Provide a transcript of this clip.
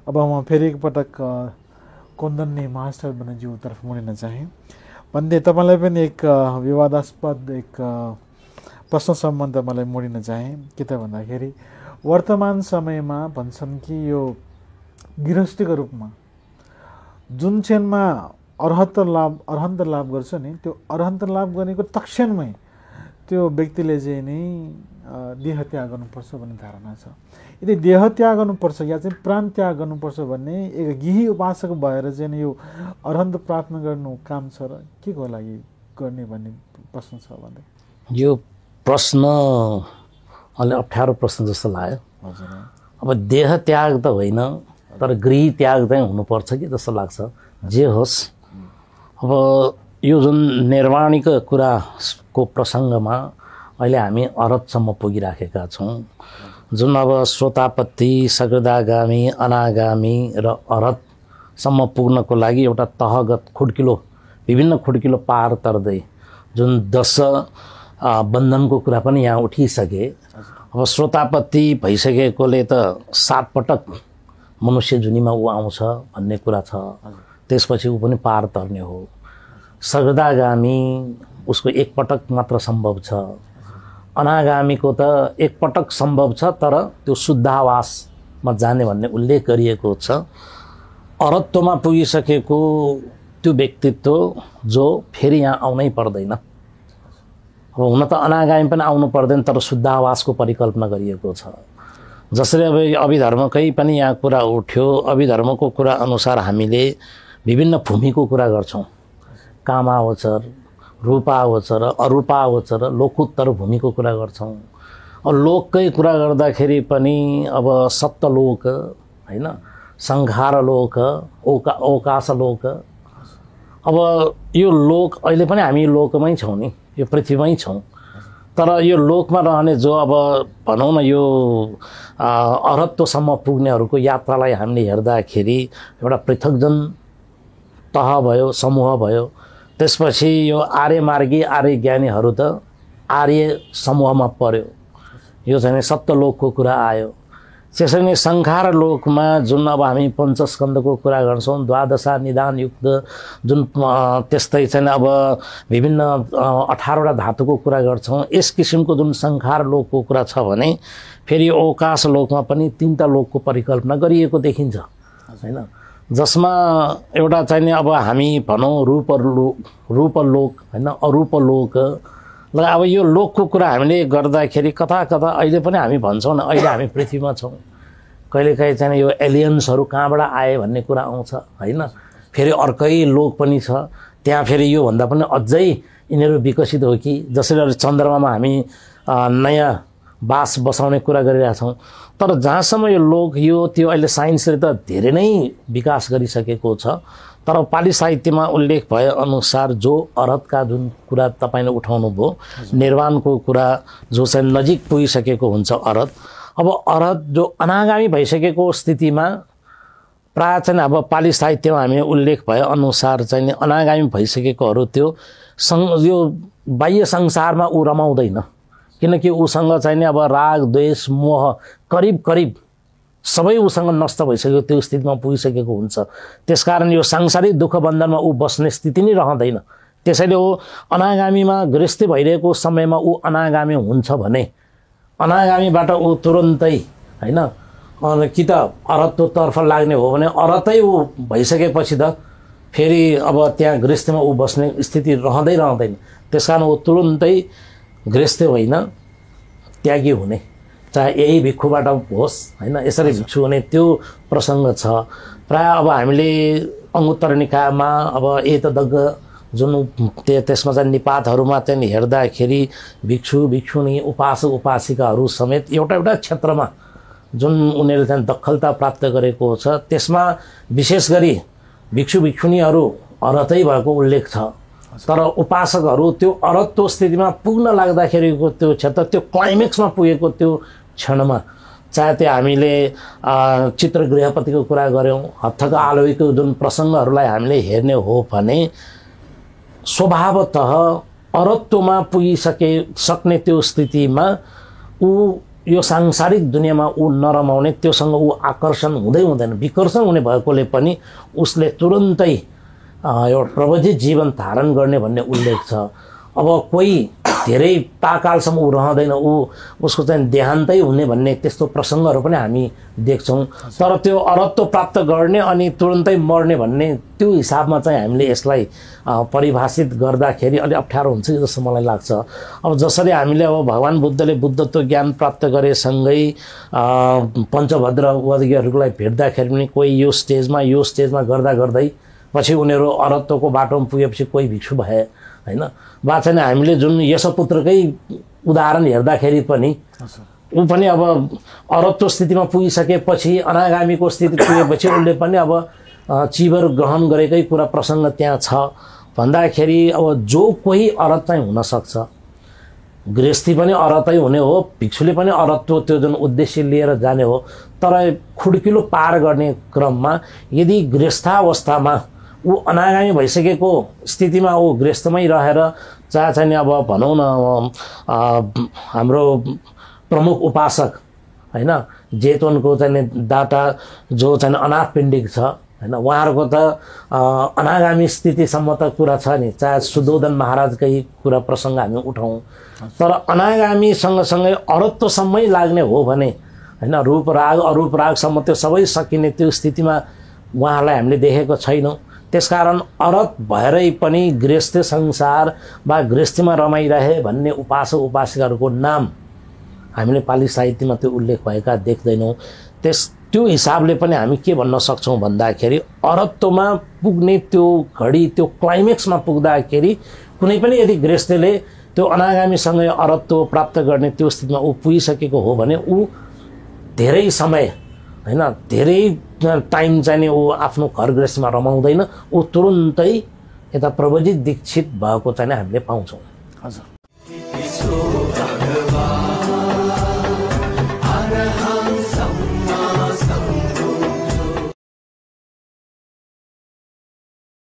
अब म फेरि एकपटक कोन्दन्ने मास्टर बनज्यूतर्फ मुडिन चाहे भन्दै तपाईँलाई पनि एक विवादास्पद एक प्रश्न सम्बन्ध मलाई मुडिन चाहे के त भन्दाखेरि वर्तमान समयमा भन्छन् कि यो गृहस्थीको रूपमा जुन क्षणमा अर्हत लाभ गर्छ नि त्यो अर्हत लाभ गर्नेको तक्षणमै त्यो व्यक्तिले चाहिँ नि देह त्याग गर्नुपर्छ भन्ने धारणा छ। यदि देह त्याग गर्नुपर्छ या चाहिँ प्राण त्याग गर्नुपर्छ भन्ने एक गिही उपासक भएर चाहिँ यो अर्हन्त प्रार्थना गर्नु काम छ र के को लागि गर्ने भन्ने प्रश्न छ भन्दै यो प्रश्न अलि अप्ठ्यारो प्रश्न जस्तो लाग्यो। हजुर अब देह त्याग त होइन तर गृह त्याग चाहिँ हुनुपर्छ कि जस्तो लाग्छ। जे होस् अब यो जुन निर्वाणीको कुराको प्रसङ्गमा अहिले हामी अरहतसम्म पुगिराखेका छौँ। जुन अब श्रोतापत्ति सकृदागामी अनागामी र अरहतसम्म पुग्नको लागि एउटा तहगत खुड्किलो विभिन्न खुड्किलो पार तर्दै जुन 10 बन्धनको कुरा पनि यहाँ उठिसके। अब श्रोतापत्ति भइसकेकोले त 7 पटक मनुष्य जुनीमा ऊ आउँछ भन्ने कुरा छ। त्यसपछि ऊ पनि पार तर्ने हो। सकृदागामी उसको एक पटक मात्र सम्भव छ। अनागामीको त एक पटक सम्भव छ तर त्यो शुद्धावासमा जाने भन्ने उल्लेख गरिएको छ। अरहत्वमा पुगिसकेको त्यो व्यक्तित्व जो फेरि यहाँ आउनै पर्दैन। अब हुन त अनागामी पनि आउनु पर्दैन तर शुद्धावासको परिकल्पना गरिएको छ। जसरी अब अभिधर्मकै पनि यहाँ कुरा उठ्यो। अभिधर्मको कुरा अनुसार हामीले विभिन्न भूमिको कुरा गर्छौँ। कामावचर रूपावचर अरूपावचर लोकोत्तर भूमिको कुरा गर्छौँ। अब लोककै कुरा गर्दाखेरि पनि अब सप्तलोक हैन संघारलोक ओकाशलोक। अब यो लोक अहिले पनि हामी लोकमै छौँ नि यो पृथ्वीमै छौँ। तर यो लोकमा रहने जो अब भनौँ न यो अरहत्वसम्म पुग्नेहरूको यात्रालाई हामीले हेर्दाखेरि एउटा पृथकजन तह भयो समूह भयो। त्यसपछि यो आर्य मार्गी आर्य ज्ञानीहरू त आर्य समूहमा पर्यो। यो चाहिँ सप्तलोकको कुरा आयो। त्यसरी नै संखार लोकमा जुन अब हामी पञ्चस्कन्धको कुरा गर्छौँ 12 निदान युक्त जुन त्यस्तै चाहिँ अब विभिन्न 18वटा धातुको कुरा गर्छौँ। यस किसिमको जुन संखार लोकको कुरा छ भने फेरि ओकाश लोकमा पनि 3टा लोकको परिकल्पना गरिएको देखिन्छ हैन। जसमा एउटा चाहिँ अब हामी भनौँ रूपलोक हैन अरूपलोक। ल अब यो लोकको कुरा हामीले गर्दाखेरि कता कता अहिले पनि हामी भन्छौँ न अहिले हामी पृथ्वीमा छौँ। कहिलेकाहीँ चाहिँ यो एलियन्सहरू कहाँबाट आए भन्ने कुरा आउँछ हैन। फेरि अर्कै लोक पनि छ त्यहाँ फेरि यो भन्दा पनि अझै यिनीहरू विकसित हो कि जसरी चन्द्रमामा हामी नयाँ बास बसाउने कुरा गरिरहेछौँ। तर जहाँसम्म यो लोक यो त्यो अहिले साइन्सले त धेरै नै विकास गरिसकेको छ। तर पाली साहित्यमा उल्लेख भए अनुसार जो अरहतका जुन कुरा तपाईले उठाउनु भयो निर्वाणको कुरा जो चाहिँ नजिक पुगिसकेको हुन्छ अरहत। अब अरहत जो अनागामी भइसकेको स्थितिमा प्राय चाहिँ अब पाली साहित्यमा हामी उल्लेख भए अनुसार चाहिँ अनागामी भइसकेकोहरू त्यो यो बाह्य संसारमा ऊ रमाउँदैन। किनकि उसँग चाहिँ नि अब राग द्वेष मोह करिब करिब सबै उसँग नष्ट भइसक्यो त्यो स्थितिमा पुगिसकेको हुन्छ। त्यसकारण यो सांसारिक दुःख बन्धनमा ऊ बस्ने स्थिति नै रहँदैन। त्यसैले ऊ अनागामीमा गृहस्थी भइरहेको समयमा ऊ अनागामी हुन्छ भने अनागामीबाट ऊ तुरुन्तै हैन कि त अरहत्वतर्फ लाग्ने हो भने अरहतै ऊ भइसकेपछि त फेरि अब त्यहाँ गृहस्थीमा ऊ बस्ने स्थिति रहँदैन। त्यसकारण ऊ तुरुन्तै गृहस्थी होइन त्यागी हुने चाहे यही भिक्षुबाट होस् हैन यसरी भिक्षु हुने त्यो प्रसङ्ग छ। प्राय अब हामीले अङ्गुत्तर निकायमा अब एतदग्ग जुन त्यसमा चाहिँ निपातहरूमा चाहिँ हेर्दाखेरि भिक्षु भिक्षुनी उपासक उपासिकाहरू समेत एउटा क्षेत्रमा जुन उनीहरूले चाहिँ दखलता प्राप्त गरेको छ त्यसमा विशेष गरी भिक्षु भिक्षुनीहरू अरहतै भएको उल्लेख छ। तर उपासकहरू त्यो अरहत्व स्थितिमा पुग्न लाग्दाखेरिको त्यो क्षेत्र त्यो क्लाइमेक्समा पुगेको त्यो क्षणमा चाहे त्यो हामीले चित्रगृहपतिको कुरा गऱ्यौँ हत्थक आलोयको जुन प्रसङ्गहरूलाई हामीले हेर्ने हो भने स्वभावतः अरहत्वमा पुगिसक्ने त्यो स्थितिमा ऊ यो सांसारिक दुनियाँमा ऊ नरमाउने, त्योसँग ऊ आकर्षण हुँदै हुँदैन, विकर्षण हुने भएकोले पनि उसले तुरुन्तै एउटा प्रबोधित जीवन धारण गर्ने भन्ने उल्लेख छ। अब कोही धेरै ताकालसम्म ऊ रहँदैन, उसको चाहिँ देहान्तै हुने भन्ने त्यस्तो प्रसङ्गहरू पनि हामी देख्छौँ। तर त्यो अरत्व प्राप्त गर्ने अनि तुरुन्तै मर्ने भन्ने त्यो हिसाबमा चाहिँ हामीले यसलाई परिभाषित गर्दाखेरि अलि अप्ठ्यारो हुन्छ जस्तो मलाई लाग्छ। अब जसरी हामीले अब भगवान् बुद्धले बुद्धत्व ज्ञान प्राप्त गरेसँगै पञ्चभद्र वर्गीयहरूलाई भेट्दाखेरि पनि कोही यो स्टेजमा गर्दा गर्दै पछि उनीहरू अरत्वको बाटोमा पुगेपछि कोही भिक्षु भए हैन। वा चाहिँ हामीले जुन यशपुत्रकै उदाहरण हेर्दाखेरि पनि ऊ पनि अब अरत्व स्थितिमा पुगिसकेपछि अनागामीको स्थिति पुगेपछि उसले पनि अब चिबर ग्रहण गरेकै कुरा प्रसङ्ग त्यहाँ छ भन्दाखेरि अब जो कोही अरत चाहिँ हुन सक्छ, गृहस्थी पनि अरतै हुने हो, भिक्षुले पनि अरत्व त्यो जुन उद्देश्य लिएर जाने हो। तर खुड्किलो पार गर्ने क्रममा यदि गृहस्थावस्थामा ऊ अनागामी भइसकेको स्थितिमा ऊ गृहस्थमै रहेर चाहे चाहिँ अब भनौँ न हाम्रो प्रमुख उपासक हैन जेतवनको चाहिँ दाता जो चाहिँ अनाथ पिण्डिक छ हैन, उहाँहरूको त अनागामी स्थितिसम्म त कुरा छ नि, चाहे सुदोधन महाराजकै कुरा प्रसङ्ग हामी उठाउँ। तर अनागामी सँगसँगै अरत्वसम्मै लाग्ने हो भने हैन, रूप राग अरूप रागसम्म त्यो सबै सकिने त्यो स्थितिमा उहाँहरूलाई हामीले देखेको छैनौँ। त्यसकारण अरत भएरै पनि गृहस्थ संसार वा गृहस्थीमा रमाइरहे भन्ने उपासक उपासिकाहरूको नाम हामीले पाली साहित्यमा त्यो उल्लेख भएका देख्दैनौँ। त्यो हिसाबले पनि हामी के भन्न सक्छौँ भन्दाखेरि अरत्वमा पुग्ने त्यो घडी त्यो क्लाइमेक्समा पुग्दाखेरि कुनै पनि यदि गृहस्थले त्यो अनागामीसँगै अरत्व प्राप्त गर्ने त्यो स्थितिमा ऊ पुगिसकेको हो भने ऊ धेरै समय हैन, धेरै टाइम चाहिँ ऊ आफ्नो घर गृहस्थीमा रमाउँदैन, ऊ तुरुन्तै यता प्रबोधित दीक्षित भएको चाहिँ हामीले पाउँछौँ। हजुर।